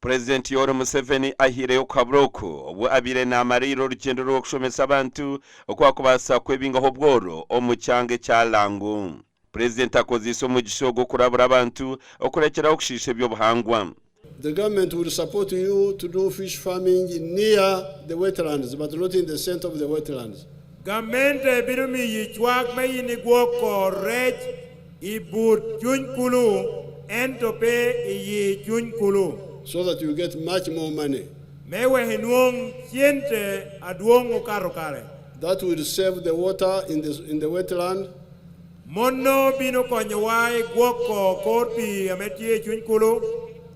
Purezidenti Yoweri Museveni ahaireyo okuhabura oku obu abaire naamariirira orugyendo rw'okushomesa abantu oku bakubaasa kwebingaho obworo omu kyanga ekya Lango. Purezidenti akozeise omugisha ogu okurabura abantu okurekyeraho kushiisha eby'obuhangwa. The government will support you to do fish farming near the wetlands but not in the center of the wetlands. Gamente bino miyi cwak me in igwoko rec i but cuny kulu ento pe i yi cuny kulu. So that you get much more money. Me wek inwong cente adwong okato kare. That will save the water in the in the wetland. Mono bino konyowa i gwoko kor pii ame tye i cuny kulu.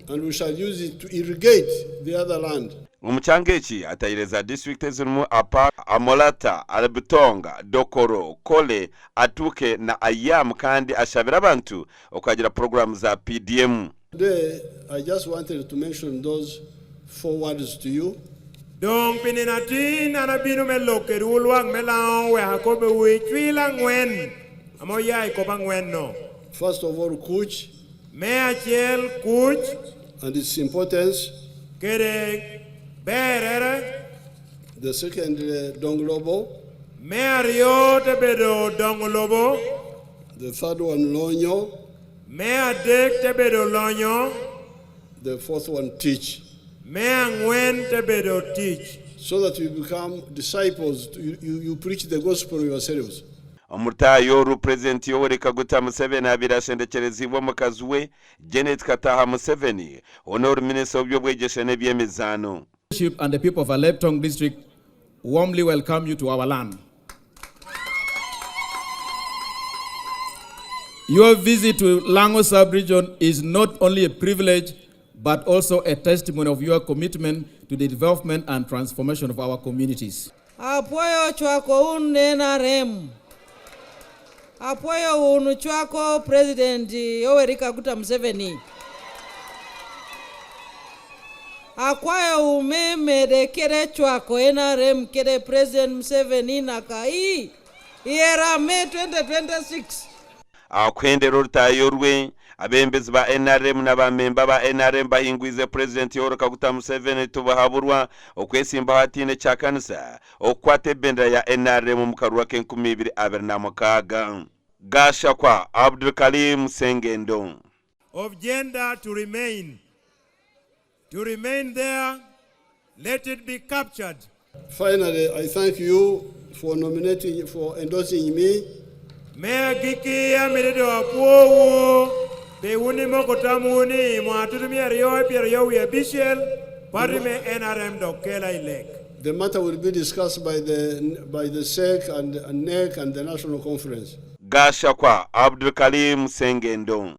And we shall use it to irrigate the other land. Omu kyanga eki ataire za disiturikiti ezirimu Apac, Amolatar, Alebtong, Dokolo, Kole, Atuke na Ayam kandi ashabire abantu okuhagira puroguraamu za PDM. Today I just wanted to mention those four words to you. Dong pi nino atin an abino me lok kedwu lwak me lango wek akobbewu i cwil angwen ame oya i kop angwen-nu. First of all, kuc. Me acel, kuc. And its importance. Kede berere. The secondly, dong lobo. Me aryo te bedo dongo lobo. The third one, lonyo. Me adek te bedo lonyo. The fourth one, tic. Me angwen te bedo tic. So that you become disciples, you, you, you preach the gospel yourselves. Omu rutaayo oru, Purezidenti Yoweri Kaguta Museveni abaire ashendekyereziibwe omukazi we, Janet Kataaha Museveni, hoona ori Minisita w'eby'obwegyese n'eby'emizaano. Leadership and the people of Alebtong District warmly welcome you to our land. Your visit to Lango sub-region is not only a privilege, but also a testimony of your commitment to the development and transformation of our communities. Apwoyo cwako wun NRM. Apwoyo wun cwako President Yoweri Kaguta Museveni. Akwayo wu me mede kede cwako NRM kede President Museveni naka i era me 2026. Aha kuhendera orutaayo rwe, abeebembezi ba nrm na ba memba ba nrm bahingwize Purezidenti Yoweri Kaguta Museveni Tibuhaburwa okwesimbaho ataine kyakanisa okukwata ebendera ya nrm omu karuru ak'enkumi ibiri abiri na mukaaga. Gashakwa Abdulkalim Sengendo. Of gender to remain to remain there let it be captured. Finally, I thank you for nominating, for endorsing me. Me agikki, amito dong apwowu pi wun imoko tamwu ni i mwaka 2026 pati me nrm dok kela i lek. The matter will be discussed by the, by the SEC and, and NEC and the National Conference. Gashakwa Abdulkalim Sengendo.